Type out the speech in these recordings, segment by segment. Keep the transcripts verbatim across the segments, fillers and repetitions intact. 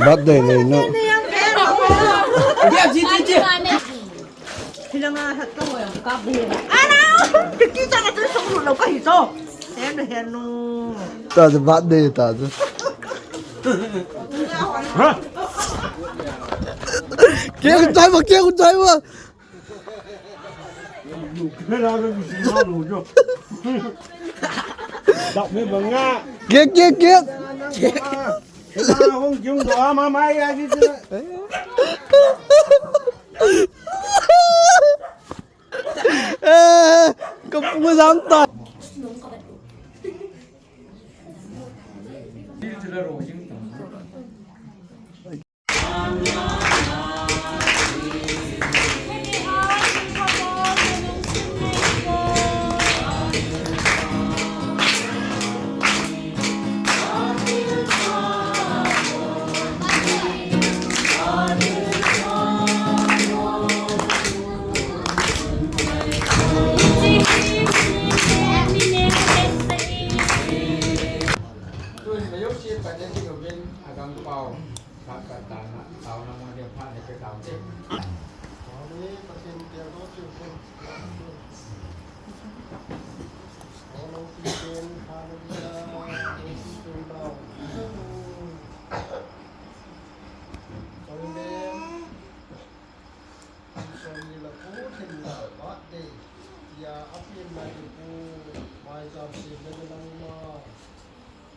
Birthday nei no. Ta chu birthday ta chu. Keu chai ma, keu chai ma. Keu, keu, keu. Eh, kapu jam ta.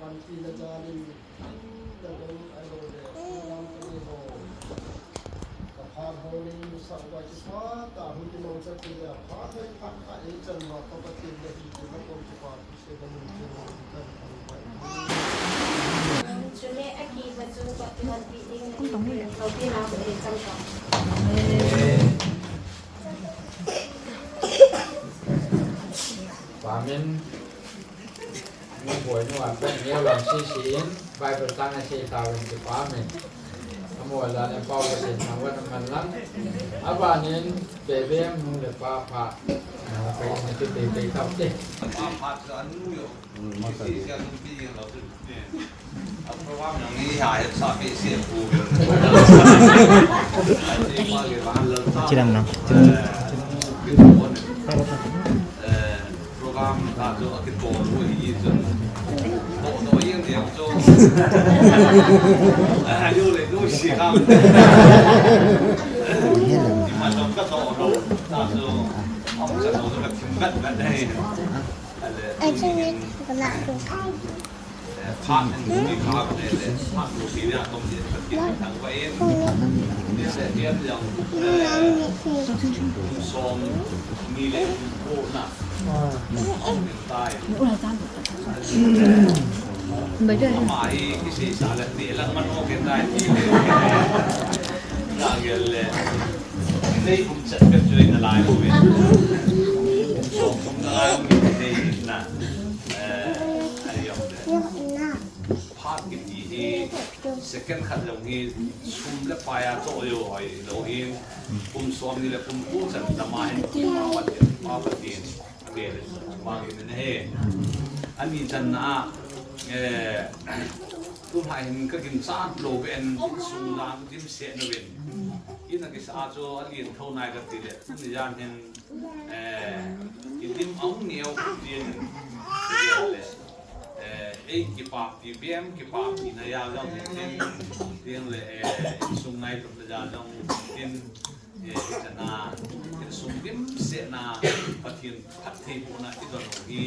Panpina jalin, in the dong, I go there. Program kani ho. Kaphat ho ni sa wa ki sa ta hu ki mong sa ki ya. Phat ni phat ka e chan ma ka pa tin da ki ki ma kom ki pa ki se da ni ki ma ki kan kan pa. Chule aki ba chu ba ki wan pi ding na. Ko pi na ko e chang ka. Amen. Nung boi nung an pen neo lam sisi in, Bible tang a sei tau in kipa min. Amo la ne pau ka sei tang wan man lang. Abanin bebe nung le pa pa. Nung pe ne ti pe pe tau te. Pa pa sa nu yo. Sisi an nu pi yen lau tu. A program yang ni ha ya sa pe se pu. Chiram na. Eh, program ta chu a kitol u hi chu. To to yeng diam chu. A yo le du si kam. Ni ma to ka to lo. Ta chu. Am cha to ka thim gat gat dai. Ale. Phat in tuni kha le le, phat nu si nia tom le, phat kin thang va in. Ni se tiam jang, eh, kum som ni le kum ko na. Tai. Ama hi kisei sa le, ni lang man o ke tai. Na gel le. Nei kum chat pet chu na lai ko ve. Kum som kum na lai ko ve na. Eh, ai yong le. Phat kiti hi second khat jong hi sum le pai a toh jo hoi lo hin, kum som ni le kum ko chan tama hin kum ma Pathen, ma Pathen, ve le ma hin ne he. Ani chan na, eh, tu hai hin ka ginchat lou ven, sum lam dimset uvin. Ina kisa chu alien tho nai kati le, tuni jan hin Eh, i dim a hung neo ding, ding le, eh, ei kipah ti, bem kipah ti na jal jong hin tin, ding le, eh, insung ngailutna jal jong hin tin, eh, i chana, insung dimset na, Pathen phattheibohna i don u hi,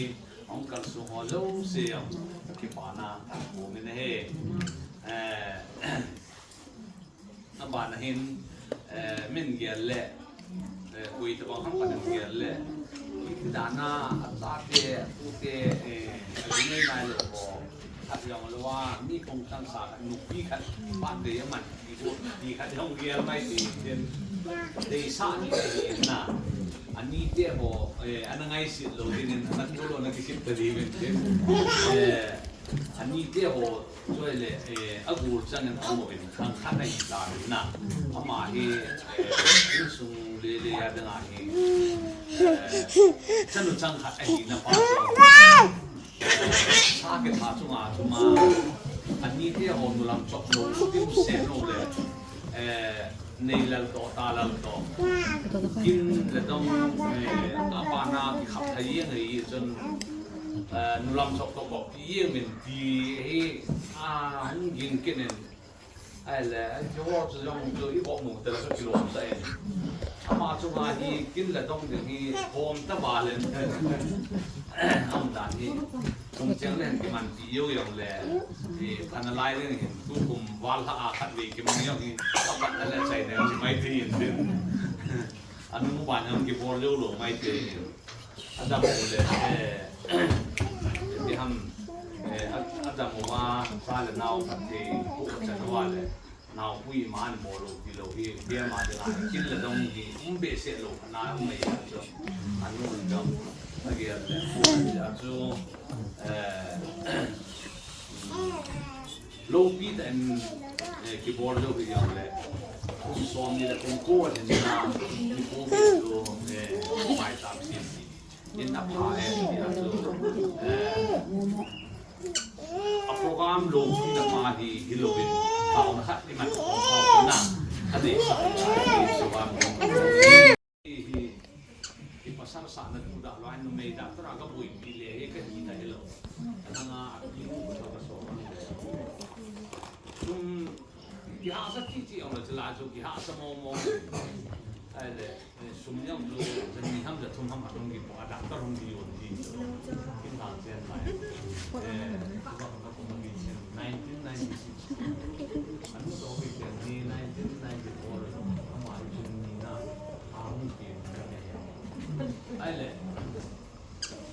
hung kalsong ho jouse jong kipana, amen he. Eh, Abana hin, eh, min gel le, eh, koi tabang ham pat in gel le. Iti dan a, achate, atute, eh, angai nai lou ho. Khat jong lou a, mi kong chang sa khat, nupi khat, phat dei aman, ti khat jong gel mai ti, tin. Deisah ni ti na. Anite ho, eh, ana ngaisit lou dingin, ana kolo, ana kisit ta dingin, eh, anite ho, chu le, eh, agul changin amu in, khang khat ahi ta na. Ama hi, eh, insung le le a dang ahi, eh, chanu chang khat ahi na pa. Sa ke tha chunga chuma, anite ho nu lam chok lou, dim se lou le, eh, nei lal to, ta lal to. Kin le dong, eh, a pa na ki khap thai yeng hi chun, eh, nu lam chok to ko pi yeng min pi hi, a, hung ging kin en. Ai le, ai, chu ho chu jong chu i bok mu te la chu kilom sa e. Ama chu nga hi kin le dong ding hi hom ta ba len. Am dan hi. Kum cheng len ki man ti yo yong le. Hi phan lai len hin tu kum val ha a khat ve ki man yong hi. A pat na le chai ne mai ti yin din. Anu mu ban yong ki bor leu lo mai ti yin. Adam u le, eh, ti ham, eh, Ad-, Adam uva, sa le nao khat thei, pu chan uva le, naopui man mo lo ti lo hi, bia ma de la, kin le dong hi, um be se lo, na um mai ya chu, anu dong, a ge le, pu ya chu, eh, Lopi ta in, eh, kibol lou hi jong le. Kum som ni le kum ko a din na, ni ko bi to, eh, mai tam sim. In a pa, eh, ni a to, eh, a program lopi na pa hi, hi lopi. Tao na khat ni man ko pa na. Ka dei sa, so ba mo. Hi, hi, hi pasal sa na tu da lo, numei da, tora ka bui pi le, hi ka hi ta hi lo. Ka na nga, a pi mu ko ka so. Sum, ki ha sa chi chi, ong la chi la chu, ki ha sa mo mo. Ai le, eh, sum yang chu, sa ni ham sa thum ham ha dong ki po, a da ka dong ki yo ti. Kin ha chen mai. Eh, ka ba ka ko ma ki chen, nineteen ninety-six. Anu to ki chen ni nineteen ninety-four. Ama hi chen ni na. Ahung pi ka ne. Ai le.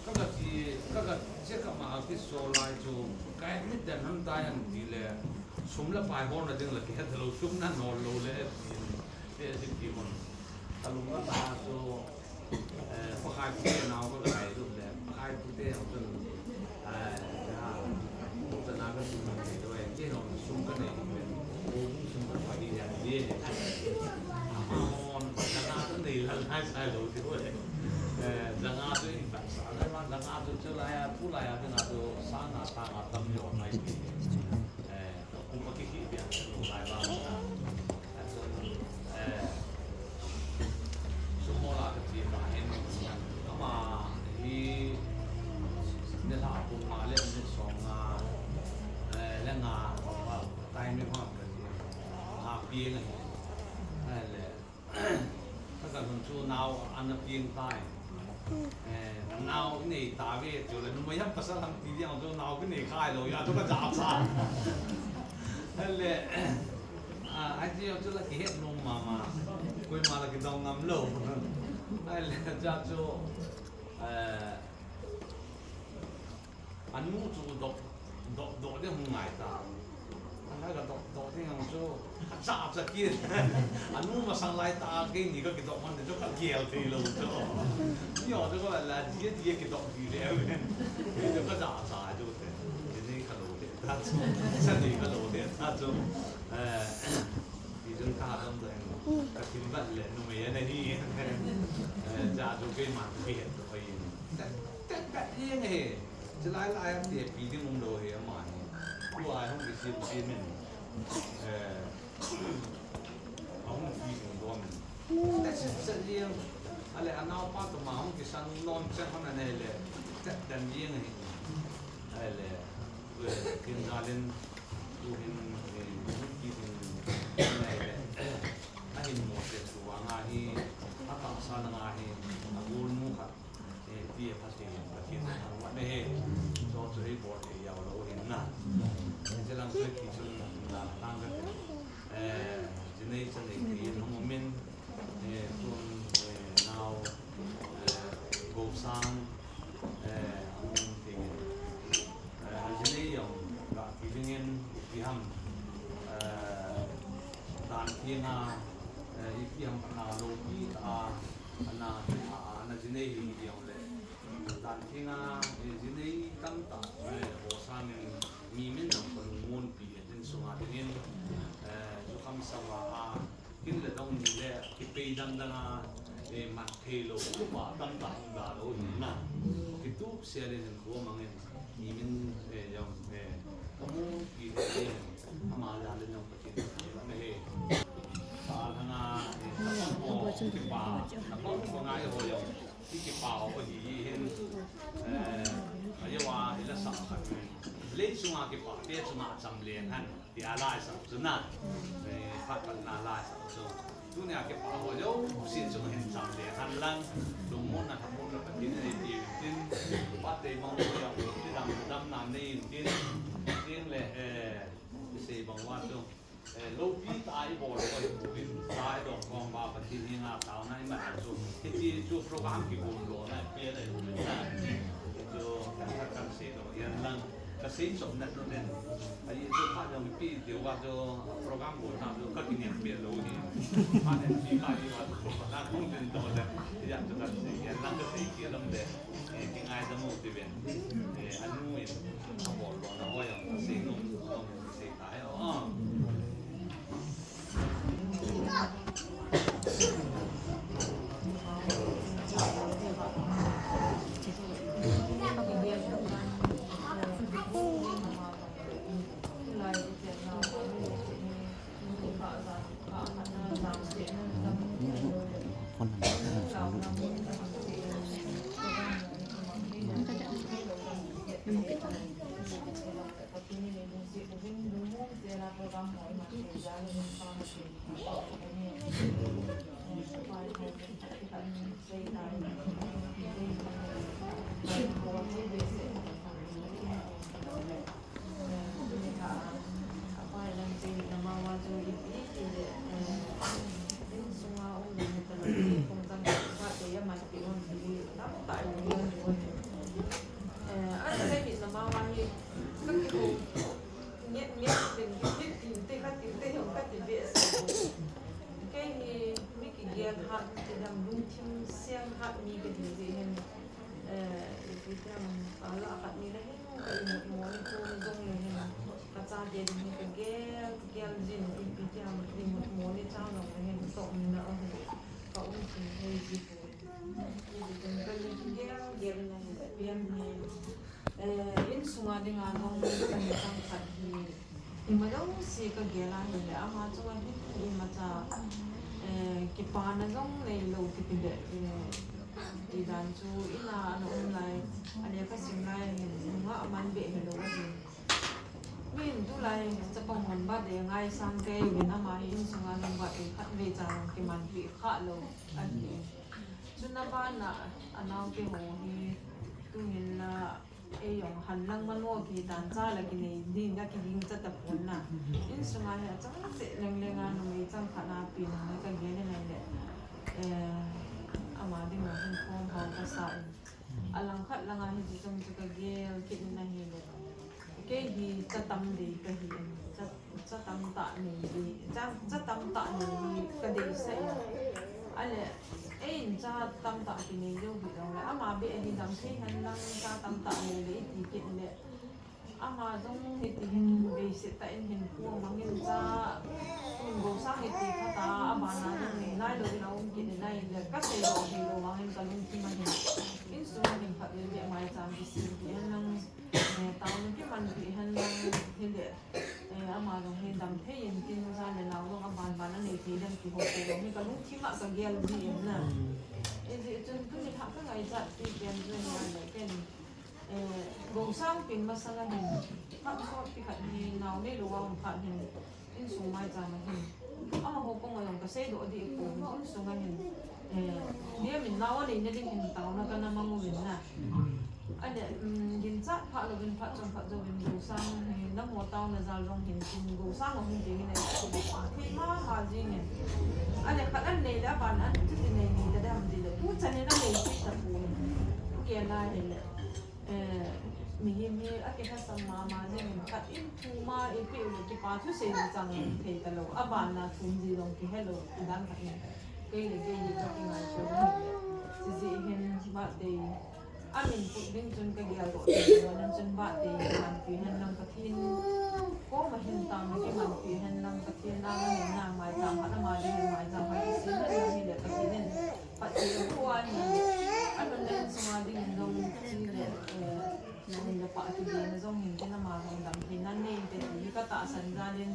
Ka ka ti, ka ka che ka ma ki so lai chu. Ka mit den han ta yang ti le. Sum la pai hon na ding la ki het lo sum na no lo le. Te si ti mon. Ka lung ka ta chu. Eh, pakai pute nao ka kai tu le. Pakai pute ang tu. Eh, ya. Tu na ka tu na ke tu eh. Ke no sum ka nei tu le. O sum ka pa ni ya ni. Ama mon, janga tu nei la lai sai lo tu eh. Eh, janga tu in pa sa la ma janga tu chu la ya, tu la ya tu na tu sa na ta na tam yo mai. Eh, Kum a kihi bia lo lai ba na. Achun, eh, sumo la ka ti ba hin. Ama hi ni la kum nga le ni som nga, eh, le nga, ba, tai mi ma ka ti. Nga pi nga hi. Eh, le. Ka ka hun chu nao ana pieng tai. Eh, nao nei ta ve chu le numei ham pasal ham ti diang chu nao ki nei khai lo ya chu ka ja cha. Hele, ah, ai ti chu la ki het nung mama. Koima la ki dong ngam lo. Hele, ja chu, eh, Anu chu dok, dok, dok ding hung ngai ta. Ana ka dok, dok ding hung chu, a cha cha ki. Anu masang lai ta, keini ka kidok man chu ka gel thei lo chu. Ni o chu ka la, dia, dia kidok di le. Chu ka cha cha chu te. Ni ka lo te, ta chu. Sa ni ka lo te, ta chu. Eh, ni jun ka dam te. Ka kin bat le, numei ana hi. Eh, ja chu keiman, kei het to yin. Tet, tet, tet, yin he. Chulai lai a tepi ding um lou hi ama hi. Tua hung kisim sim in. Eh, ahung kisim dom in. Tet sit set jeng. Ale anaopa toh ma hung kisang nom chet hon anei le. Tet den jeng hi. Ale, eh, kin jalin, tu hin, eh, kisim anei le. Ahin mo chet tu anga hi. Atahsan anga hi. Agol mu khat. Eh, ti a phaten, Pathen thangvahna hi, chu chu hi bol thei jao lou hin na. Hiche lang chu kichun na tang ka. Eh, jinei chanei thei in hung um in, eh, tun, eh, nao, eh, Gosang, eh, hung um thei in. Eh, jinei jong ga ti ding in, ipi ham, eh, dan ti na, eh, ipi ham na lopi ta, Ana, a, Nei hi jong le, tan thinga, eh, ji nei tamtah, eh, ho sangin mi min jong kalungmonpi e, tin sunga dingin, eh, jukham sava a, kin le dong ni le, kipei dang dang a, eh, mat thei lou, tupa tamtah hung dalou hi na. Kitup sia le hin kho mangin, mi min, eh, jong, eh, kamu pi le hin, ama la le jong Pathen, eh, na he. Sa lhanga, eh, sa pon ho, kipa, sa pon ho ngai ho jong. Hi kipa ho hi hin, eh, a jeh a i la sa khat. Lei chunga kipa te chunga cham leng hen, tia la sa chu na. Eh, phat phat na la sa chu. Tunia kipa ho jouse chunga hin cham leng hen lang. Lungmonna, lhamonna Pathen in eipe uvin tin. Phat tei mang ho jong, ti dam, damna nei in tin. Tin le, eh, i sei bang uva chu. Eh, loupi tah a i bol u ahi poi, cha i dong khom uva Pathen henga taona i man u chu. Hiti chu program kigom lona, pen ahi poi na. Chu kan, kan, kan sei lou, jan lang. Ka sei chom na nu nen. Ahi chu phat jong ipi diu va chu program bol na chu ka kinem pen lou hi. Phat nen pi ka hi va chu program na kong tin to le. Jan chu kan sei, jan lang ka sei kit lom le. Eh, kingaidam u tivin. Eh, anu in a bol lona ho jong ka sei nom, nom sei. Nget nget pen, nget tin te, khat tin te, hong khat tin te, asa. Kei hi mi kigel hat, ti dam lungthim seng hat mi kahi jeh hin. Eh, ipi ti dam, ala khat ni le hin, ka imut mo ni ko jong le hin. Ka chate ding hi kagel, gel jin, ipi ti dam, imut mo ni chang jong le hin, tok ni na o hin. Ka um thim thei ji poi. Ipi ti dam, ka le kigel, gel na hin, pian hi. Eh, insunga dinga jong mi khat hi. Ima jouse kagel a hile, ama chunga hin imacha, eh, kipana jong neilou kiti le, eh, ti dan chu ina ana um lai, alekha sim lai hin, nunga aman be hilou ahin. Min tulai chapang hon birthday ngaisang kei uvin ama hi insunga jong birthday khatvei cha jong kimanpi khalou ahi. Chuna bana anaote ho hi tuhin la Ei jong han lang mano kitan cha la kinei ding ka kiging cha tapon na. Insunga hi achang cheh leng leng a numei chang khat na pi nung ka gel in ahile. Eh, ama dinga hin khom hao kasa in. Alangkhat langa hi chi chang chu ka gel kit in ahile. Kei hi cha tam dei kahi in. Cha Cha tamtah nei, cha, cha tamtah nei kadeisah e. Ahile, eiin cha tamtah kinei jou hih jongle, ama beh hi dam thei hen lang cha tamtah nei le iti kit le. Ama jong hiti hin veiset tah in hin pu mang in cha, tun gosang iti khat a, abana jong nei nailou in aum kit in ahile, kasei lou hilou vangin kalungthim a hin. Insunga hin phat le beh maicham kisem ti hen lang. Eh, taona kimanpi hen lang hile, eh, ama jong hi dam thei in tin, ja le nao jong aban ban anei thei dem ti ho jong hi kalungthim a kagel ji in na. Hijeh chun tuni lhah kangaichat pi pen chu ahile ken, eh, gosang pin masang a hin, phat sot pi khat hi nao neilou a um phat hin, Insung maicham a hin. Amaho koma jong kasei doh ding pon, insung a hin. Eh, mi amin nao aneina ding hin taona kana mang uvin na. Ahile, um, ginchat phat louvin phat chomkhat jouvin gosang hi, namo taona jal jong hin tin gosang ahung ding in ahi. Thei mama jing in. Ahile khat anei le aban a chuti nei nei ta dam ti le. Tuchan in anei kit tapon. Kei na hile. Eh, mihem hi akilhasam mama jeng in khat in thum a ipi u le kipa thusei ji chang thei talou. Abana thum ji jong kihelou, ti dan khat in. Kei le kei hi ka kingaito jong le. Chijeh hin birthday amin put ding chun kagel doh thei lou, ahin chun birthday manpi hen lang Pathen koma hin tang na kimanpi hen lang Pathen na amin na maicham phat ama ding maicham phat kisem hen lang hile Pathen in phat kisem pua hin alhun le insunga ding in jong chule, eh, sum le pai kidei na jong hin tin ama jong damtheina nei inte ti hi katahsan jal in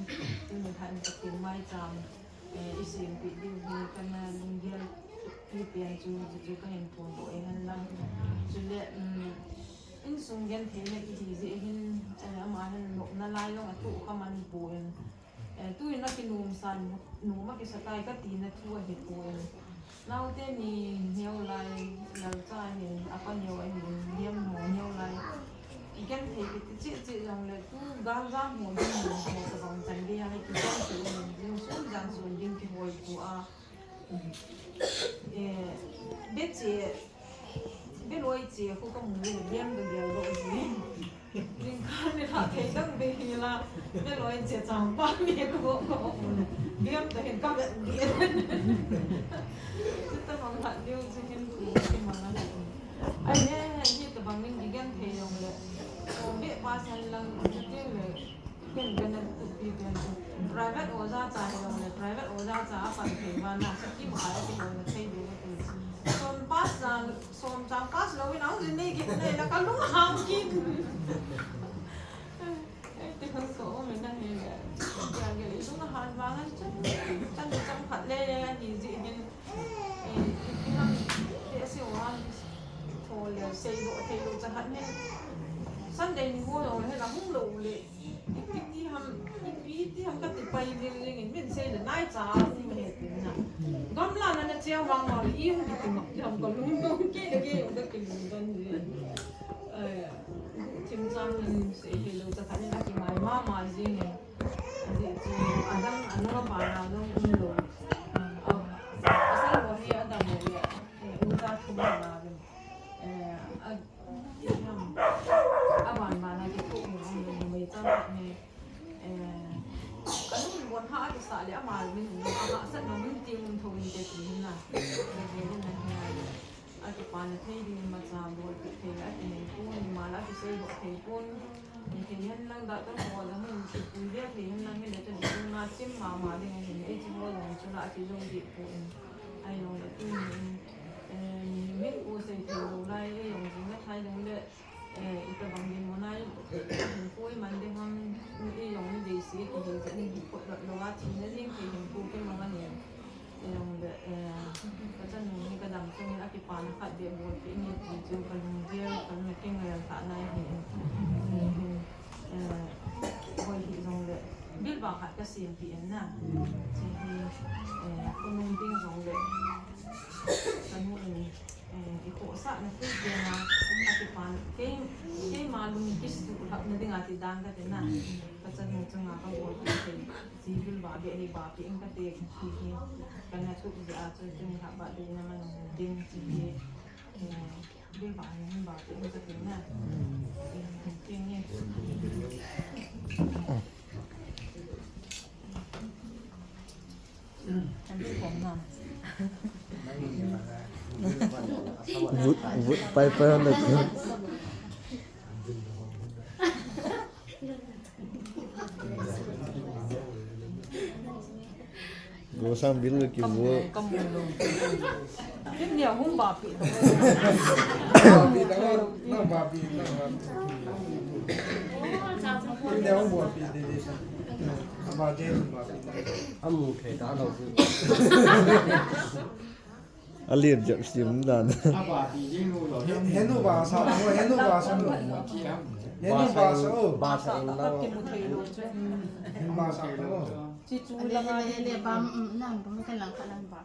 tuni khan Pathen maicham, eh, isempeh diu hi kana lunggel pi pen chu, chu chu kahin phondoh e hen lang. Chule, um, insung gentheina kihi jeh hin, eh, ama hin nopna lai jong atoh kha man poi. Eh, tuin akinomsan, nom akisa tai katina thu ahipoi. Naote ni neo lai, lalcha ahin, apa neo ahin, niam ho neo lai. Igenthei kiti cheh cheh jongle, tu gal jam ho ding ho tabang chan gei a hi kigenthei ahin, jing sun jan sun ding kihoi poi a. Eh, beche, beloi che khu kamu le, bem kagel doh ji. Jingkah ni lha thei dang be hi la, beloi che changpa mi kaho kaho mu le, bem ta hin kavet be. Chutabang lha diu chu hin khu kimang a. Ahi, hitabang in kigenthei jongle, o be pa san lang, chuti le, Ken kana tupi pen chu. Private oja cha hi jongle, private oja cha a pan thei vang a, saki ma a kiloina thei diu ati. Som pass cha, som chang pass lou in ahung jin nei kit nei la kalunghang kit. Ei, ti khang so um in ahi le. Tia gel i lunghan vang a chan, chan chang phat le le ahi jeh hin. Eh, ipi ham, ti ase o ham, tho le, seidoh theilou cha khat ne. Sunday ni ho jong le, hela hung lou le. Ipi ti ham, ipi ti ham kati pai jing jing in, min sei le nai cha, ti ma he ti na. Gamla na na cheu vang vang le, i hung kiti ngap ti ham kalung dong, kei le kei jong kakilung don jing. Eh, thim chang in, sei theilou cha khat ne, akimai mama jing in. Ajeh chu, adang, anung a ban a jong um lou. A, a, asal ho hi adang lou le, eh, u ta thum na ven. Eh, a, i ham, aban ban a kithoh um um lou, mei chan khat ne. Eh, anung bon ha akisa le, ama min um, ahahsat na min ti um tho in te ti hin na. Ve ve na hi. Akipana thei ding imacha bolpeh thei le akinei pon, ima la akiseidoh thei pon. Ni thei hen lang doctor ho jong hin kipui dia thei hen lang hile chun tuna chim mama ding ahin, eiho jong chu la akijou deh pon. Ahijongle tuni in, eh, min u sei thei lou lai, ei jong jing le thai jong le, eh, itabang dinmun a i hinkho iman ding ham, ei jong ni deisah kihi jeh in hinkho lou lou a thina jeng thei hinkho kimang ahi. Ahijongle, eh, kachanu hi kadam chungin akipana khat beh bolpeh inge ti chu kalunggel, kalung kingel tah na ahi. Eh, hoi hijongle, bilba khat kasempeh in na. Chu hi, eh, khonung ding jongle, kanu in, eh, ikhohsahna thei tena, akipan, kei, keima lung kisuhlhapna dinga ti dan kati na. Kachanu chunga kabolpeh thei. Chi bilba beh hi bapeh in kate hi hi. Kana tup jeh a chu tuni lha birthday na man ding chi hi. Eh, bilba hi bapeh in kate na. Eh, kenge. Vut, vut pai pai le. Gosang bil ki bu. Kamu, kamu lou. Kin dia hung bapeh to. Bapeh to, nang bapeh, nang bapeh. Kin dia hung bapeh de de. Bapeh, bapeh. Amu khe ta lou. Alien jep sim dan. Henu ba sa, henu ba sa. Henu ba sa, oh. Ba sa, ba sa. Henu ba sa, oh. Chi chu le, le, le, le, ba, mm, nang, ba, ka lang, ka lang ba.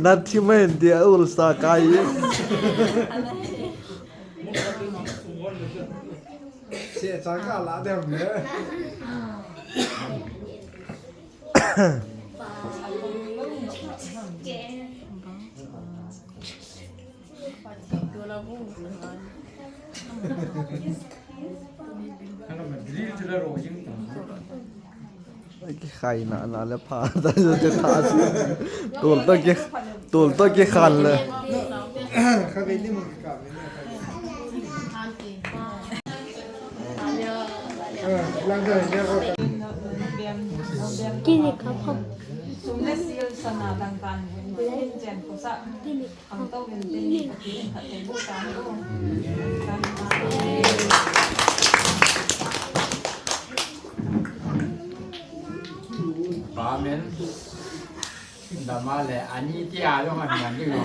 Nathi mai dia ul sa kai. Se cha ka la dem le. Ki khai na na le pha ta jo te tha si. Tol to ki, tol to ki khan le. Kini ka pha. Sum le sil sana dang kan. Jen ko sa. Kini. Amen. Dama le ani ti a lo man man ni lo.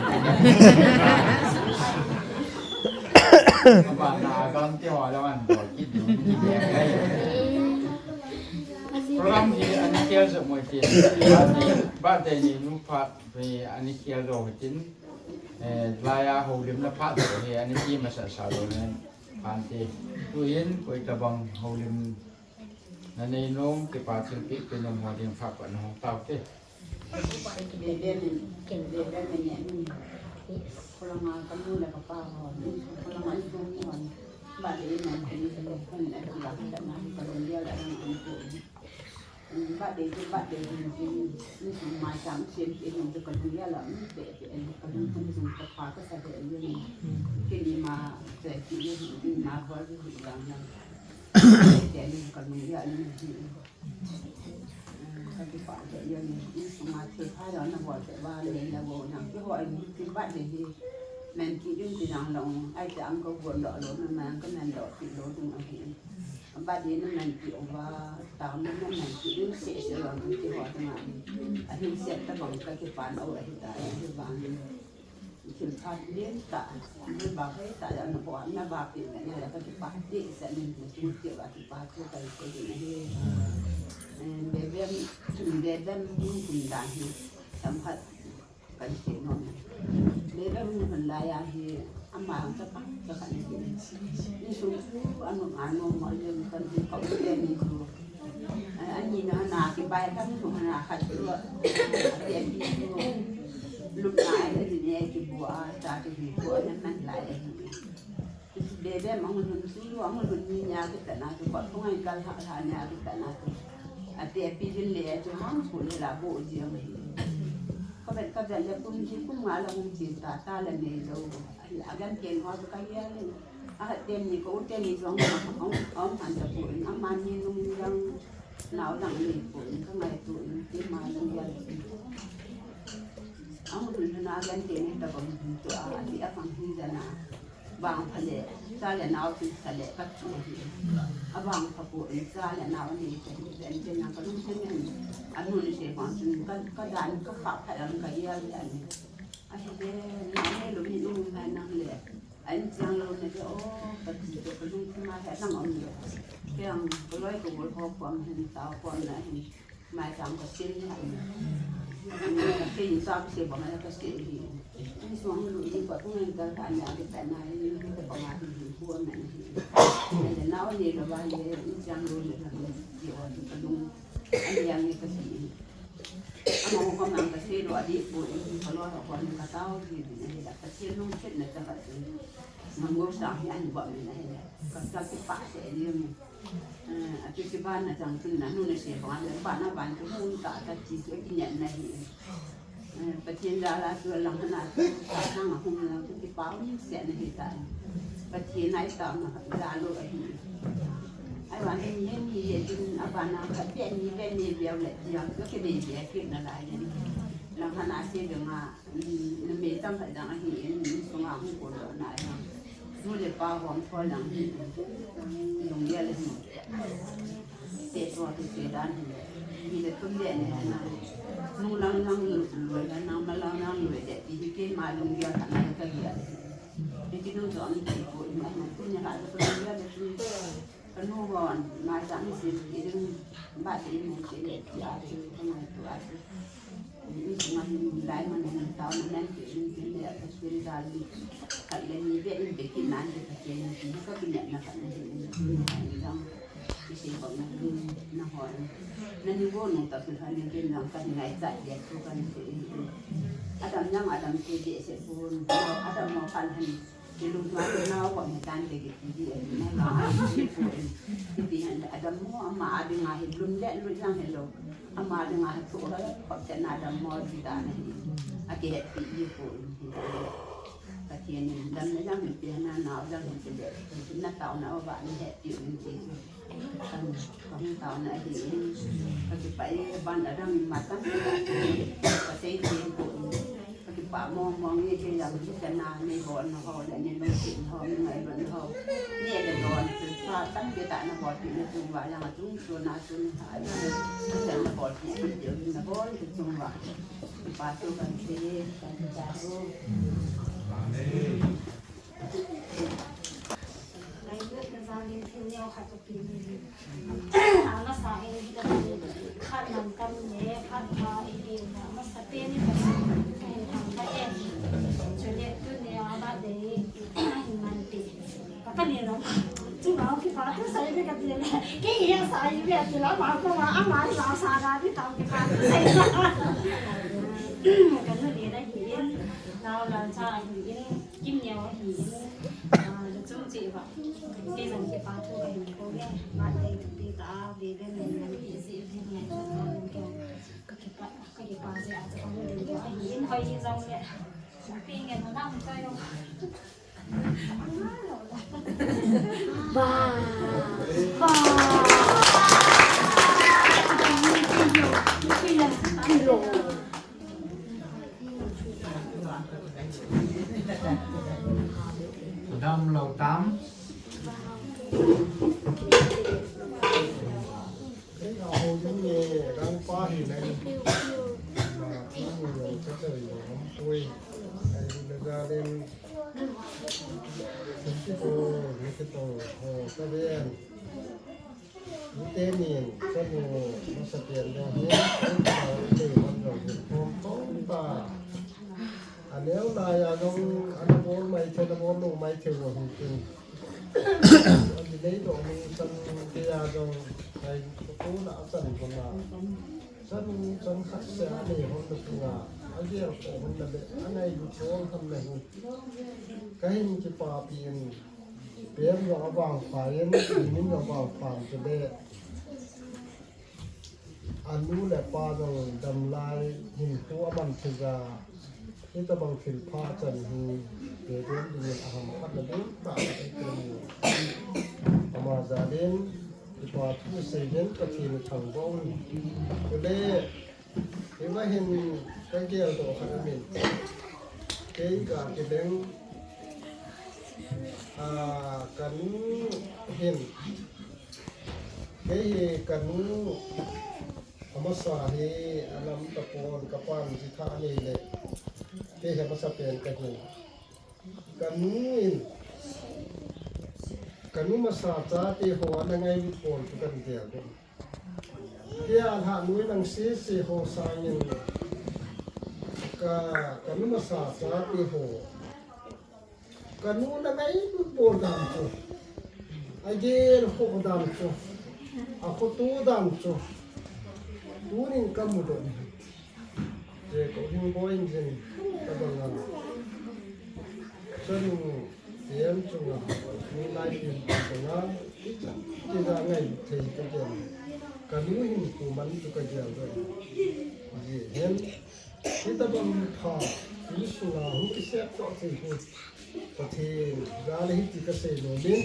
Ba na gam ti ho lo man bo ki du ki de. Program hi ani ti a zo mo ti. Ba de ni nu pa. Ve ani kial ro hitin, eh, laiya houlim na phat ro hi ani ki masa sa ro nen. Ante, tuin, koi tabang houlim na nei nom, kipa thilpeh pe nom ho ding phat pa na hong tau te. Bebe min, bebe min ne min. Kolanga kamu la kapa ho, kolanga itu ho. Ba de na kini ko ko na kula ka na ko dia la na ko. Birthday, birthday, ni sung mai chang chen ke ni ka lu ya la, ni pe pe ni ka lu ni sung ka pa ka sa de ni. Ke ni ma se ki ni ma ba ni yang na. Ke ni ka lu ya ni. Ka ki pa de ya ni, ni sung ma che pa ya na ba de ba ni na ba na. Ke ho ni ki birthday ni. Men ki ni ki yang long, ai ta ang ko bo lo lo na man ka man lo ki lo dung a ki. Birthday na man ti uva, tao na man ti ding sese vang ti ho tanga. Ahin set tabang ka kipan o ahi ta, ahi vang. Thil phat lien ta, ni ba hoi ta ya na bo na ba pi na ya ka kipa ti sa ni tu ti va kipa tu ka ko ni ahi. Eh, bebem, bebem ni kun da hi. Samphat Kan ti nom. Lele hun hun laiya hi ama ang ta pa, ta kan ti. Ni sung sung anu anu mo le kan ti ka u le ni ku. Ani na na ki bai kan nu na ka tu. Ati ani ku. Lu na ai ni ne ki bu a ta ti ni ku na man lai. Bebe ma hun hun su lu, ma hun hun ni nya ki ta na tu, ko tu ngai kal ha ha nya ki ta na tu. Ate pi jin le tu ham ku le la bo ji ang hi. Ka vet ka vet le kum ji kum nga la hung ji ta ta le me lo. A gan ken ho ka ya le. A ha te ni ko te ni jong ma ong ong han ta ko in a ma ni nung yang nau dang ni ko in ka ngai tu in ti ma lu ya le. A hun hun na gan te ni ta ko tu a ti a fang hi da na. Vang pha le, cha le nao chu pha le ka tu hi. A vang pha pu in cha le nao ni te ni ven te na ka lung te ni. A nu ni se vang chun ka, ka dan ka pha pha lam ka ya ya ni. A hi le, na ne lo ni lu na nang le. An chang lo ne ke o, ka ti te ka lung te ma he nang om le. Ke ang ko loi ko bol ko ko am hen ta ko na hin. Mai chang ka sin ni. Ka sin sa ka se ba mai ka se hi. Ni suang lu ni ka tu ngai ka ka nya de pa na ni ka ba ma hi hi ku ma ni. Ni na o ni lo ba ye ni chang lu ni ka ni ji o ka dung. Ani yang ni ka si. Ama ko ka mang ka se lo a di ko ni ka lo ko ni ka tao ji ni da ka se lu se na ta ka. Mang go sa hi ani ba ni na. Ka ka ki pa se ni. Eh, a chu chu ban na chang chun na nu na se ba na ba na ban chu hun ta ta chi chu ki nyan na hi. Eh, Pathen jal a chu lang na chu ta na hung na chu ki pau ni se na hi ta. Pathen ai ta na ja lo a hi. Ai wan ni ni ye chun a ba na ka pe ni pe ni be le ya chu ki be be ki na lai ni. Lang na se be ma. Na me tam pha dang ahi in, mi sunga hung kon lo na ahi. Nu le pa hom tho lang hi. Lung ya le hi. Te to te te dan hi. Ni le tum le ne na. Nu lang lang lu le na ma lang lang lu le ti hi ke ma lung ya ka na ka ya. Ni ki nu zo ni ki ko ni ma ku ni ha ko ya le. Ka nu hon ma sa ni si ki ding ba ti ni ki le ti a ti ka ma tu a ti. Nan ti in tin le a tin da ni. Khat le ni be in be ki nan de ka ke ni ka ki ne na ka ni. Ni dang. Ki si ba ni na ho. Na ni bo nung ta ki ha ni ke nang ka ni ngai cha de ko ka ni se. Adam nang Adam ke de se ko. Adam mo kan han. Ki lu ma na ko ni tan de ki ti di na la. Ki ti han Adam mo ama adi nga hi lum le lu nang he lo. Ama dinga thu la khop chan na dam mo ti ta na hi. A kihetpi i ko in hi ta. Pathen in dam na jang hi pi na na jang hi ti le. Na tao na ba ni hetpi in ti. Kan kan tao na hi. Ka kipa e ban a dam ma ta. Ka sei ti ko in. Ka kipa mong mong ni ke jang hi ta na ni ho na ho le ni lungset ho ni ngailutna ho. Ni le don. Sa tan ke ta na ho ti na chung va jang chung so na chung sa na. Sa na ho ti na ho chung va. Pa tu kan se, kan se ta ro. Amen. Ngai lut na jang in thil neo khat ka pi ni. Amasa in hi ka khat man kam ne, khat ma i di na, amasa pen ni ka si, ka hin thang ka e. Chule tuni a birthday hi man ti. Ka pa ni lo. Chu ma ki pa tu sai ni ka ti le. Ki ya sai ni ka ti la ma ko ma, ama la sa ga di tao ki pa tu sai. Ka nu ni na hi in, nao la cha hi in. Kim neo hi, ah, lu chung chi ba. Kei jong kipa thu ka hin ko nge. Birthday thupi tah a, baby men men hi ji vin ngai ko ko. Ka kipa, ka kipa ji a cha ko den ko. Hin hoi hi jong le. Pi nge na nam ko yo. Ba. Ba. Kilo. Kilo. Dam lou tam. Ei, a ho jong nge, dang pa hi nai. Ma, ma, ma, ka chai lo, am pui. Ai, na ga den. Ki ko, ni ki to, ho, ka den. Ute nin, chanu masapen jong hi, ute nin jong hi, khom khom ta. Aneo lai a jong, ana bol mai thei, ana bol lou mai thei jong hi tin. Ani nei doh ni san kei a jong, ai, ko na a chan ko na. Chanu chan khat seh a nei hon na tu na. A gel ko hon na le, a nei lu chol hon na hi. Ka hin kipapi in. Pen jong avangpha in, min jong avangpha in chule. Anu le apa jong damlai hinkho aman thei ja. Hitabang thilpha chan hi, pe den dingin aham khat na ding ta ka ti. Ama jal in, kipa thu sei den Pathen thangvah un. Chule, Hiva hin ka geldoh khat aum in. Kei ga kileng, ah, kanu hin. Kei hi kanu amasa hi alam tapon kapan jitha anei le. Kei hi amasa pen kahi. Kanu in, kanu masa chate ho ana ngailut pon chu kan gel doh. Kei a lhah nui lang sese ho sangin ka, kanu masa chate ho. Kanu na ngailut bol dan chu. Agel khoh dan chu. Akhoto dan chu. Tunin kamu doh. Te ko hing boi jin ka banga. Chanu tem chunga, mi lai tin ka banga. Ti ja ngai thei ka ken. Kanu hin kuman chu ka gel doi. Ji hen. Hitabang pha, isunga hung kisep toh thei hi. Pathen, jale hiti kasei nom in.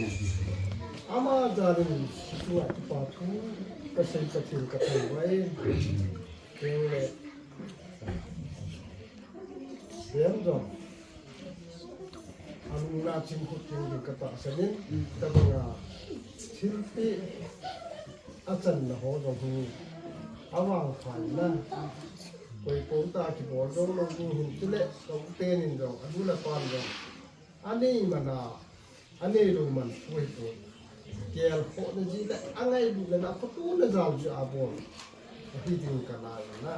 Ama jalin, hichunga kipa thu, kasei Pathen kathangvah e. Keng le. Dem jong. Alung la chim khut king ding katahsan in, tabanga thilpeh achanna ho jong hi avangpha in na. Koi koi ta kibol jong lou ding hin chule, ka u tenin jong, anu le apan jong. Anei mana, anei lou man poi poi. Gelkhohna ji le, angailutna le, aphatuna jal ji abol. Ahi ding ka lai na.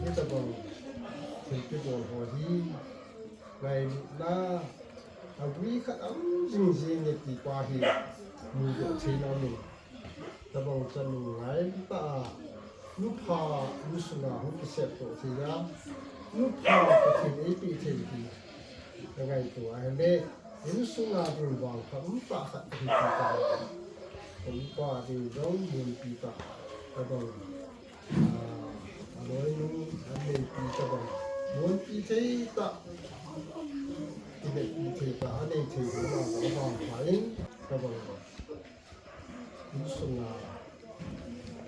Hitabang. Thilpeh bol ho hi ngailutna agui khat aum jing jing e ti pa hi mudoh theina um in. Tabang chanu ngailutna a, nupha, insunga hung kisep toh thei a, nupha Pathen eipeh thei hi kangaito a ahile, insunga ding vang pha um tah khat ahi ti ka. Ka upa ding jong mun pi tah tabang. Ah, aloinu, aneipi tabang. Bonpi thei tah. Kineipi thei tah, anei thei tah, tabang, tabang. Insunga,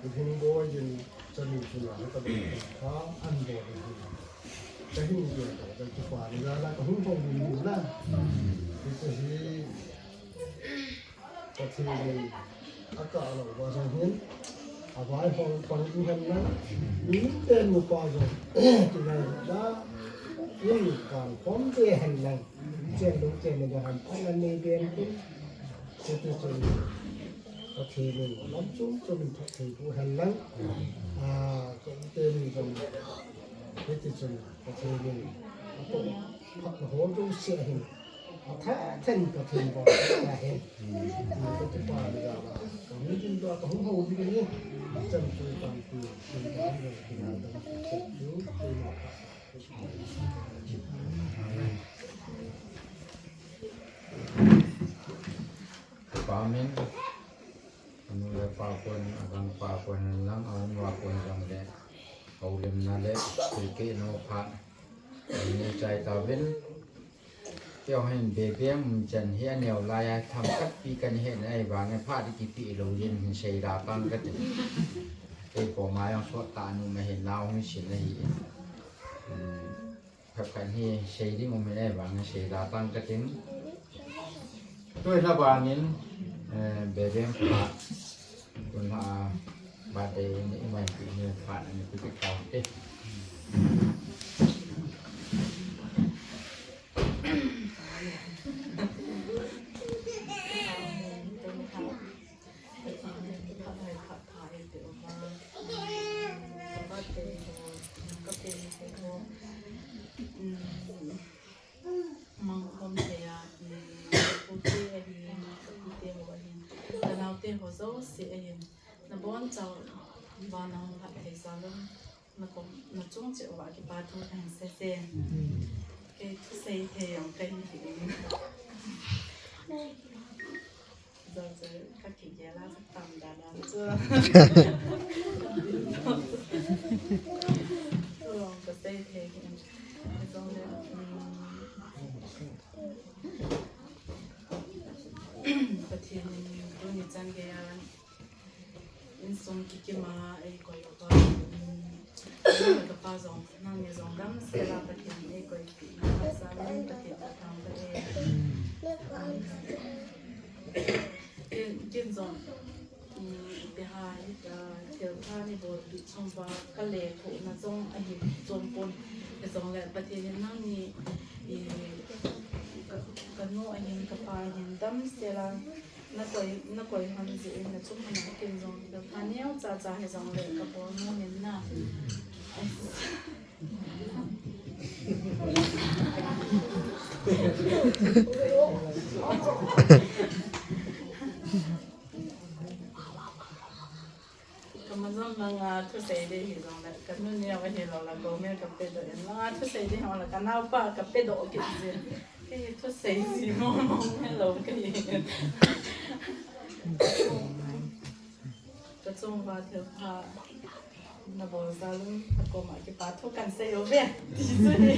Lhingboiyin chanu chunga, tabang, tha, anbol hi. Kahin gel, kakipa, ni la, la, kahung hung, ni la. Ito hi, Pathen in akah lou uva jong hin, avaihom pang ding hen lang, miten nupa jong, kingailutna, in kang khom be hen lang, chen lou chen le ham pang an nei ben tin, hiti chun, Pathen in lam chom chom in thot thei bu hen lang, a, chom teni jong, hiti chun, Pathen in, ato, phatna ho jouse ahin, atha then Pathen vang tahen. Ti kati pa ni da ba. Kahung ding da, kahung hou ding ni. Chan chu tampi, chan chu tampi, chan chu tampi. Pa min, anu le pa kon, agang pa kon lang, aum va kon lang le, houlimna le, thilkeh no pha. Ni chai tauvin. Keiho hin Bebeng umchan hi aneo lai a, themkhat pi kahin het na ahivangin phat kipe lou jin hin seida tang kati. Kei koma jong sot tah nom ahin, nao hung sin ahi. Hmm, khat khat hi sei ding um ahin ahivangin seida tang katin. Tua hi la bangin, eh, Bebeng phat, kun la, birthday ni, iman pi ni phat ni pi pi kau te. Mangkhom thei a, um, ka pute ahin, ka pute ho ahin, ka naote ho jouse ahin, nabonchauva nahung lhat thei jal un, nakom, nachung cheh uva kipa thu kahin seije. Kei thusei thei jong kahin hi in. Jong chu kakigel a, katam dan a chu. Chulong kasei thei hi. Jongle, um, Pathen in tuni chan geiya insung kikim a eikoi uva, um, kapa jong, nangni jong damsel a Pathen in eikoi pi, nasa min Pathen kathangvah e. Ken, ken jong, um, ipi ham, ah, thil pha nei bolpeh chunga ka lekhuhna jong ahi chom pon. Hijongle Pathen in nangni, i, ka, kanu ahin, kapa ahin damsel a nakoi, nakoi hon jeh in, nachung hon a ken jong thil pha neocha cha hijongle kabol nom in na. Kama jong nanga thusei ding hijongle, kanu neo ahilou le, government kapedoh in, nanga thusei ding hijongle, kanaopa kapedoh kit jin. Kei thusei ji mong mong helou kei. Kachung uva thil pha nabol jal un, kakoma kipa thu kahin sei uve. Ti chu hi.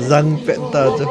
Jang pen ta chu.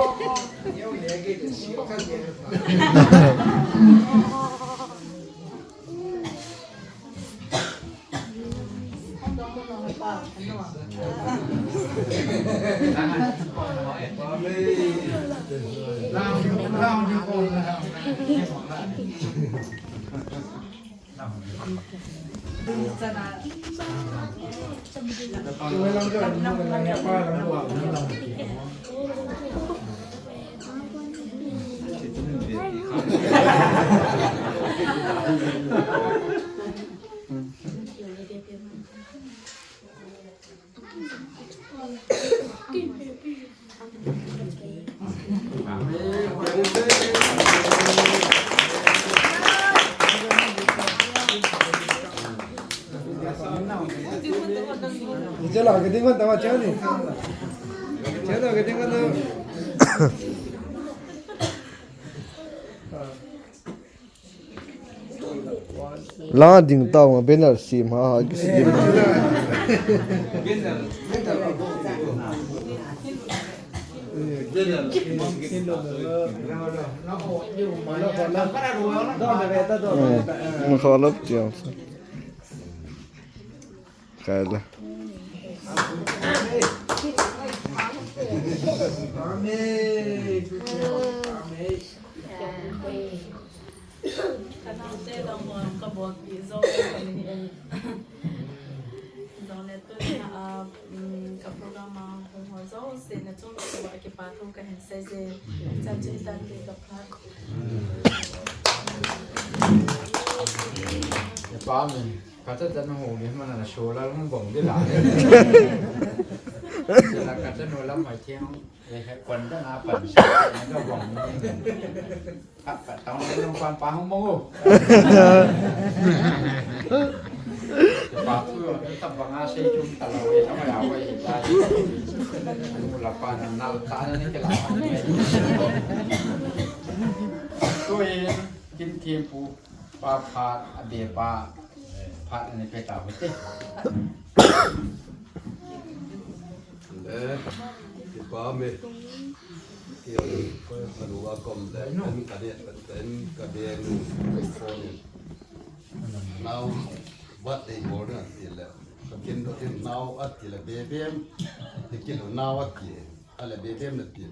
Chalo, kitin ko tama chani. Chalo, kitin ko tama. La ding tao ma banner sem ha ha ki sem. Ma khalap tiang. Kaila. Kanaote dang ho kabolpi jou kani e. Jongle tunia, um, ka program a hung ho jouse nachung chunga kipathu kahin seije. Chan chu hitante kapha. Kipah e. Kachanu ho nge mana na show la hung bong de la. Kachanu lam mai thiang. Eh, eh, kwan da na pan sa, na ka bong. Ka, ka tong le long pan pa hung bong o. Pa tu yo, ta bang a sei tum ta lo e, na ma ya wei ta. La pa na na ta na ni ke la. Tu e, kin thim pu. Pa phat, a be pa phat ani pe ta hute. Eh, kipa me. Kio, ko anu a kom le, en ka de, en ka de nu, ko ni. Nao, bat de bol na ti le. Ka kin do tin nao at ti le be be. Ti kilo nao at ti. Ahile be be na ti.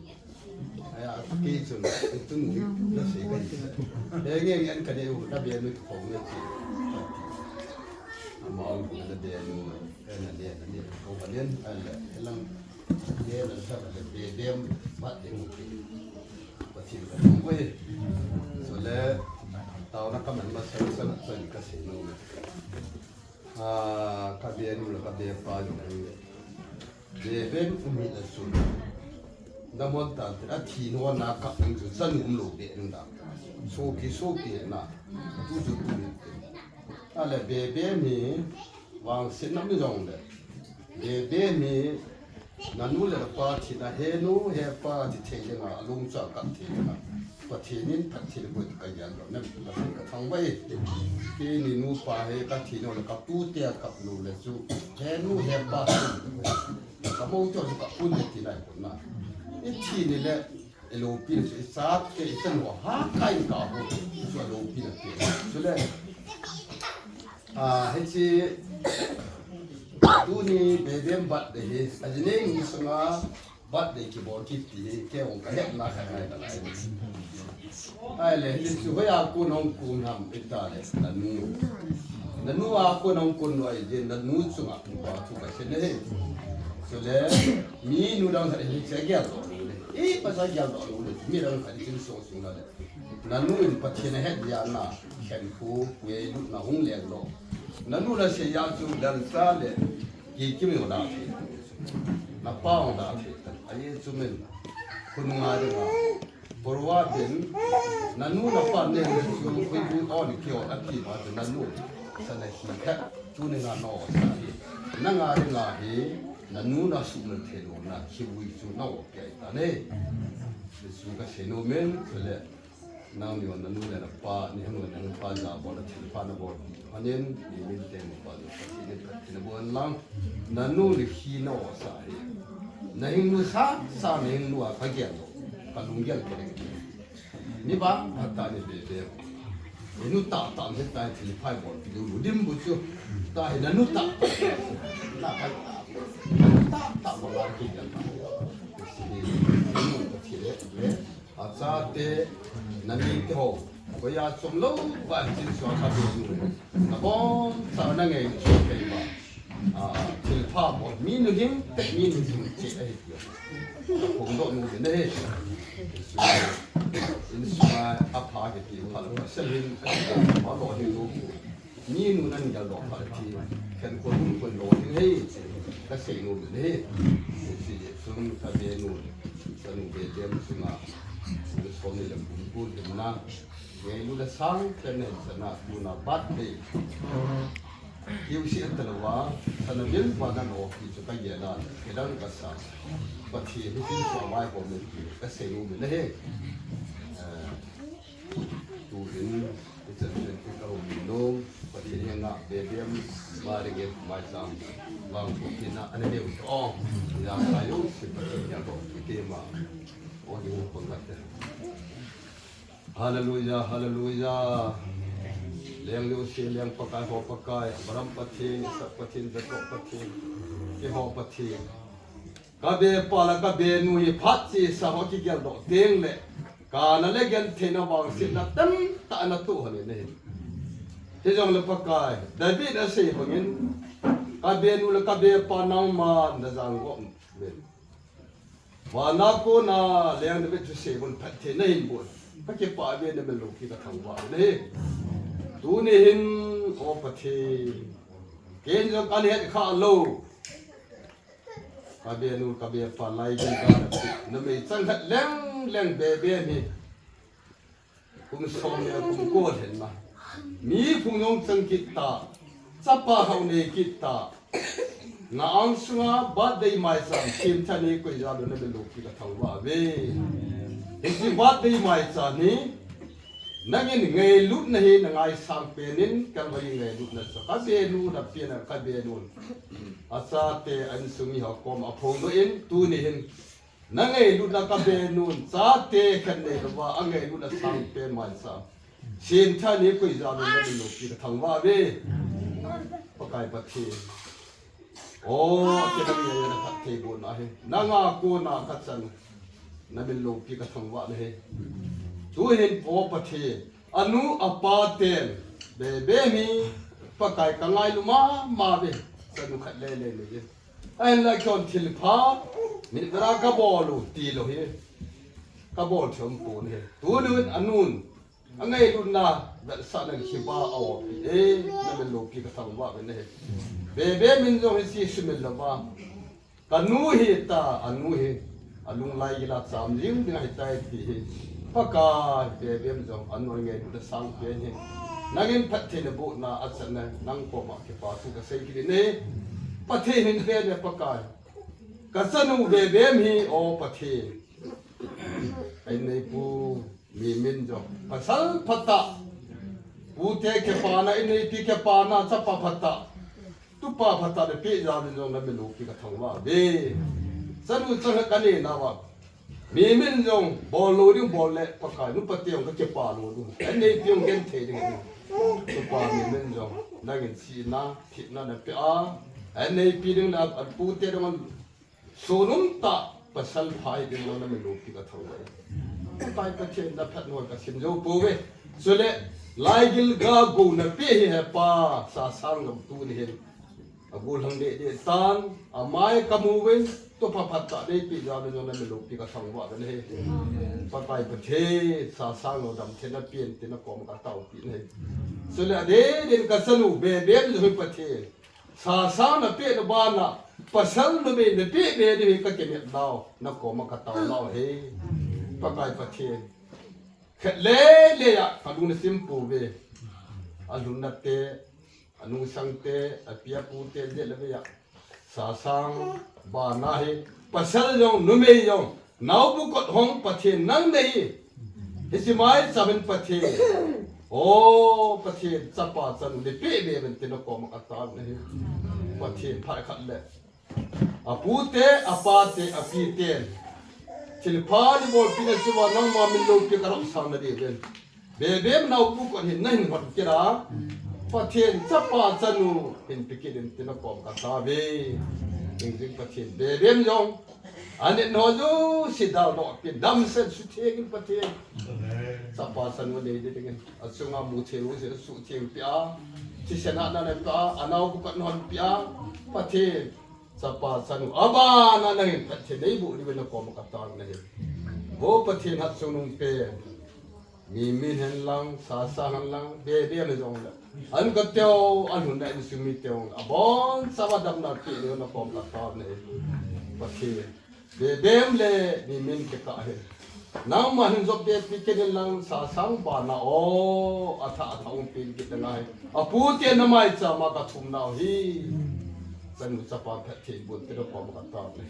Aya, kei chun, tun na sei ka ti. He nge nge an ka ne u, na be nu ko ne ti. Ama u na be nu, na ne, na ne, ko ka nen, ahile, lang, ne na sa ka be be, ma de mu ti. Pathen ka thangvah e. Chule, taona ka man masa, sa na, sa ni ka sei nom e. Ah, ka be nu le ka be pa jong. Be be um hile chun. Na mon tan te, a thi no na ka ning chu chanu um lou be ning da. Sopi, sopi na. Tu chu tu ni. Ahile be be ni vangsetna mi jong le. Be be ni Na nu le na pa thina, he nu, he pa, ti thei dinga, alung chu akap thei dinga. Pathen in phatthei bou ka gel lou, na Pathen ka thangvah e. Keini nupa hi ka thi nom le ka tute akap lou le chu. He nu, he pa, ka mou chu ka pun le ti nai pun na. I thi ni le, I loupina chu, i chate, i chanu a, ha, ka in ka ho, chu a loupina te. Chule, ah, hiche, tuni Bebem birthday hi, ajinei ni sunga birthday kibol kit ti hi, kei jong ka hetna khat ngai ka lai. Ahile, hichu hoiya kon hung kon ham, i ta le, na nu. Na nu a kon hung kon lou ahi jeh in, na nu chunga, ba chu ka sei le hi. Chule, mi nu dang khat in hiche gel lou le. Ipi sa gel lou le, mi dang khat in sung sung le. Na nu in Pathen a het dia na, khen khu, ngailut na hung leng lou. Na nu na sei a chu dan sa le, ki kim yo da thei. Na pa yo da thei. Ahi chu min, khun nga de ma. Borwa din, na nu na pa ne chu khu bu on ki on a ti ma na nu. Sa na hi kha, chu ne nga no sa hi. Na nga de nga hi, na nu na su na thei lou na, khi bu chu na o. Kei ta ne. Jesu ka sei nom e, chule. Nang ni na nu le na pa, ni hanu na pa ja bol a thilpha na bol. Anen, ni min te mo pa jo, pa ti ne pa ti na bol lang. Na nu le khi na o sa he. Na hing nu sa, sa na hing nu a ka gel lou. Ka lunggel ke le. Ni ba, a ta ni be be. Ni nu ta ta ni ta thilpha bol. Lu lu dim bu chu. Ta he na nu ta. Ta ta. Ta ta bol a ki gel. Ni nu ta ti le. A chate, na mite ho, koiya chom lou, ba hin chin sua kha be nu. Na bon, sa na ngai ni chu kei ba. A, thilpha bol, mi nu hing, te mi nu hing, che ahi ti. Hung doh nu de ne. In sua, a pha ke ti, pha lo, sel hin, a lo hin lu. Mi nu nan gel doh pha ti. Khen ko nu ko lo hin hei, che. Kasei nom in ahi. Hiche chun ka benu, chanu Bebem chunga, som ni le kum kum hinna, ngailut le sangpen nei chana tuna birthday. Kiu si ata louva, chana bil pa na no ki chu ka ye la, kidang kasa. Pathen hitin so mai ko me ki, kasei nom in ahi. Eh, Tuin, ichan chen ki ka um nom, Pathen henga Bebem, ba ring e mai cham, vang ko kina, ana neu to, ya ka yo, si Pathen ya ko, ki te ma, o ni ko ngat te. Hallelujah, hallelujah. Leng leo si leng Pakai ho Pakai, Abraham Pathen, Isak Pathen, Jacob Pathen, Keiho Pathen. Ka be pa le ka benu hi phat chesa ho kigeldoh teng le, kana le gentheina vangsetna tamtah na toh hon in ahi. Hijongle Pakai, David asei bangin, ka benu le ka be pa nangman na jang gom uvin. Vana kona leng David thusei bon phatthei nahin bon. Ka kipah uve, na min loupi ka thangvah uve. Tuni hin, o Pathen, ken jong kahet kha lou. Ka benu, ka be pa lai ding ka na pi. Na meichang khat leng leng Bebem hi. Kum som le kum ko lhen na. Mi phung jong chang kit ta. Chapa hao nei kit ta. Na angsunga birthday maicham, semtha nei koi jal un na min loupi ka thangvah uve. Hiche birthday maicham hi. Nangin ngailutna hi na ngaisang pen in, Calvary ngailutna chu ka benu na pen a ka benu. Achate insung mi ho koma aphongdoh in, tuni hin. Na ngailutna ka benun, chate khen nei louva, a ngailutna sangpen maicham. Semtha nei koi jal un na min loupi ka thangvah uve. Pakai Pathen. O, kidang ya na phatthei bon ahi. Nanga kona ka chan. Na min loupi ka thangvah uve. Tuhin o Pathen. Anu apa ten. Bebem hi. Pakai ka ngailu mama uve. Chanu khat lele nei. Ahinla keiman thilpha, mit bera ka bol u, tilou hi. Ka bol thei um pon ahi. Tuni hin anun, angailutna, vetsahna kiba a-o pi e, na min loupi ka thangvah uve ahi. Bebem in jong hiche sumil louva. Ka nu hi ta, anu hi. Alunglai gila cham jing ding ahitai ti hi. Pakai, Bebem jong, anu ngailutna sangpen hi. Nangin phatthei na bohna a chan na, nang koma kipa thu ka sei kit in ahi. Pathen hin ve le Pakai. Ka chanu Bebem hi, o Pathen. Ei nei pu Mimin jong. Pasal phatah. Pute kipana, ei nei pi kipana, chapa phatah. Tupa phatah na pe jal un jong na min loupi ka thangvah uve. Chanu chang ka nei nauva. Mimin jong bol lou ding bol le Pakai nu Pathen ka kipa lou ding. Ei nei pi jong genthei ding. Tupa Mimin jong. Nangin sihna, thina na pe a. Ei nei pi ding na pute ding Sunung ta pasal pha hi ding na min loupi ka thangvah e. Pakai Pathen na phat noi ka sim jou pouve. Chule, laigil ga go na pe hi hepa, Sasang ngam tuni hin. Agollhang deh deh tan, amai ka mu uvin, tupa phatah nei pe jal un na min loupi ka thangvah uve ahi. Pakai Pathen, Sasang ngam dam thei na pen tin na koma ka taopi ahi. Chule, adeh deh in ka chanu Bebem jong hi Pathen. Sasang na pe na bana, pasal numei na pe be ding hi ka kinep nau, na koma ka tao nau ahi. Pakai Pathen. Khat lele a, ka lung na sim pouve. Alhunna te, anungsang te, api apu te, jeh le ve a. Sasang, bana hi, pasal jong, numei jong, Naobu kot hong Pathen nang nei. Hiche maicham in Pathen. O Pathen, chapa chanu le pe be ben te na koma ka tao ahi. Pathen phat khat le. Apute, apate, apite. Thilpha ni bolpi na chu va nangma min loupi ka rop sang na ding ven. Bebem Naobu kot hin na hin hon kit a. Pathen chapa chanu hin pe kit in tin na koma ka tao uve. Jing jing Pathen Bebem jong. Anet ho jouse daldoh pin damsel sutheng in Pathen. Chapa chanu nei ding in. Achunga mu thei lou se sutheng pia. Thisen a na na pia. Anaobu kot na hon pia. Pathen. Chapa chanu. Abana nangin Pathen nei bu ni ve na koma ka tao ahi. Vo Pathen Hatchungnung pen. Mimin hen lang, Sasang hen lang, Bebem hen jong le. An ka teu, an hun na insung mi teu, abon chauva damna pe ding na kom ka tao ne. Pathen. Bebem le Mimin kikah hi. Nangman hin jop be pi kit in lang Sasang bana o, atha atha um pi kit na ngai. Apu te na maicha ma ka thum nau hi. Chanu chapa Pathen bun te na kom ka tao ne.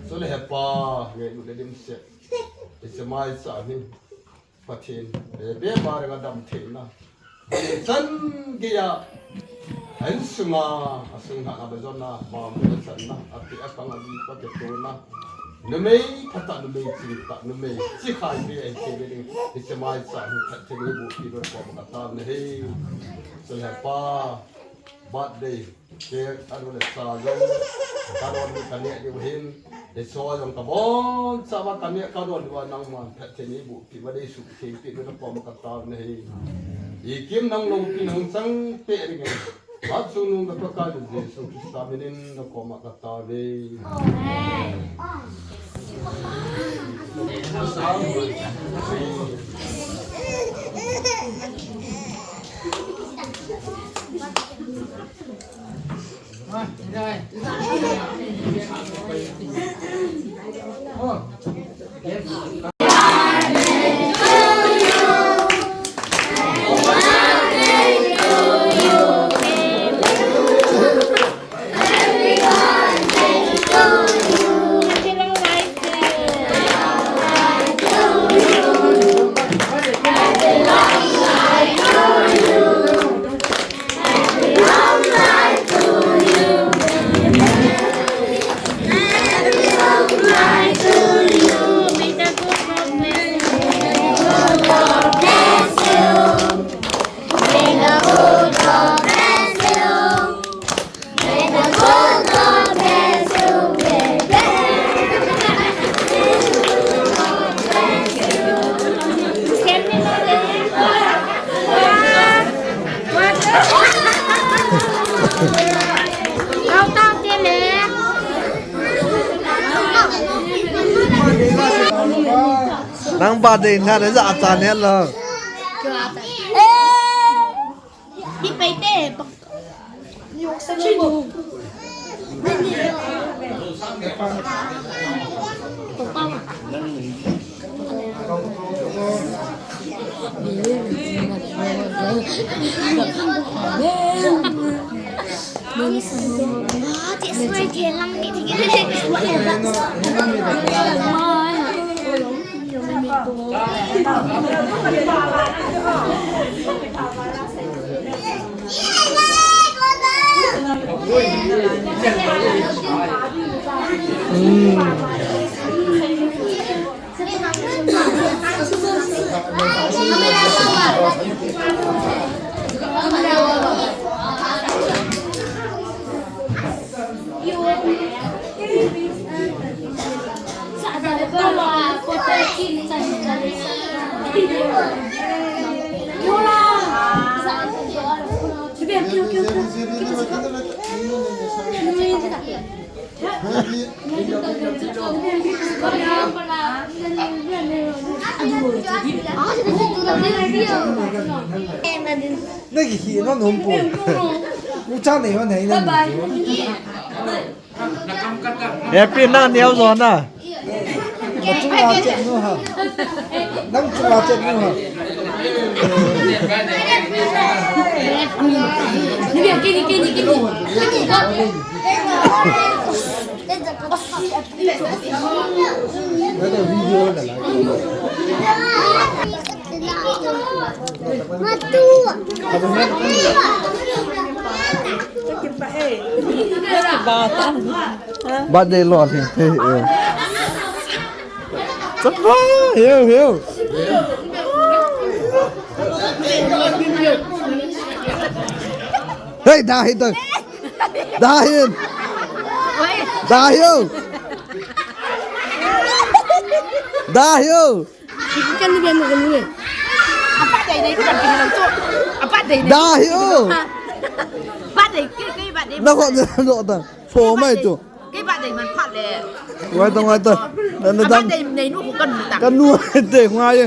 Chule hepa, nge nu le dim se. Hiche maicha hi. Pathen, eh, beba renga dam theina. Chan geiya, a insunga, asung hana bejona, bambu channa, api akang aji pa ketona. Numei, phatah numei, chingtah numei, chikhai be, eh, che be ding, hiche maicha, hi Pathen, hi bu pi be ko ka tao ne hi. Chule pa, birthday. Ke, ka don le sa jong, ka don ka neh diu hin, le so jong ka bon, sa ba ka neh ka don diu a nangman, Pathen in bu pi ba dei su thei pi na kom ka tao ne hi. I kim nang lou pi nang chang pe ring e. Ba su nung ka ka Jesu Christa min in na kom ka tao ne. Amen. Nang birthday nga de ja cha ne lo. Hi pai te. Nagi hi non hom po. U cha nei hon nei na. Happy na niau zo na. Na chunga chet nu ha. Nang chunga chet nu ha. Ni bia kini kini kini. Birthday lo hi. Chapa, hiu, hiu. Hey, da hi da. Da hi. Da hiu. Da hiu. Kan ni bian kan ni. Apa dei dei kan ni tu. Apa dei dei. Da hiu. Apa dei ke ke apa dei. Na ko na no da. Fo mai tu. Ke apa dei man phat le. Wai tong wai tong. Na na dang. Apa dei nei nu ko kan nu ta. Kan nu te ngai.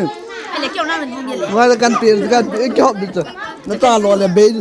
Wala kan pe, kan pe, kihop ding chu. Nata lo le bei.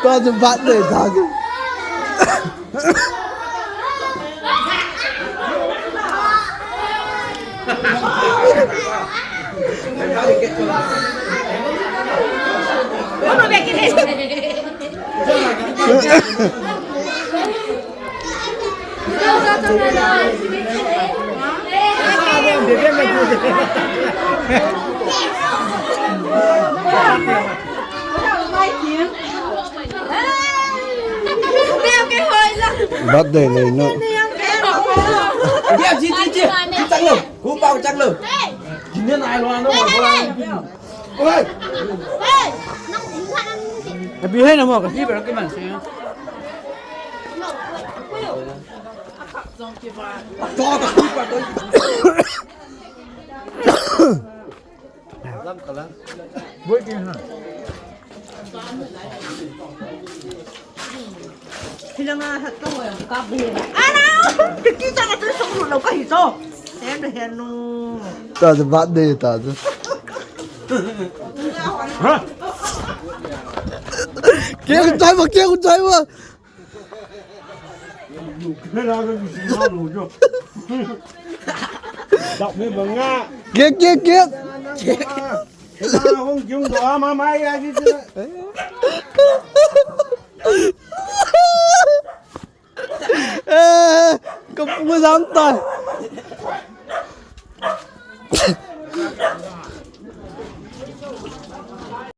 Tua chu bat de, tua chu. Birthday nei no. Dia, ji, ji, ji. Ji chang lo. Hu pao chang lo. Ji ne nai lo no. Oi. Abi hai na mo ka si ba ki man si. Ta chu birthday ta chu. Keu chai ma, keu chai ma. Kek, kek, kek. Eh, kapu jam tai.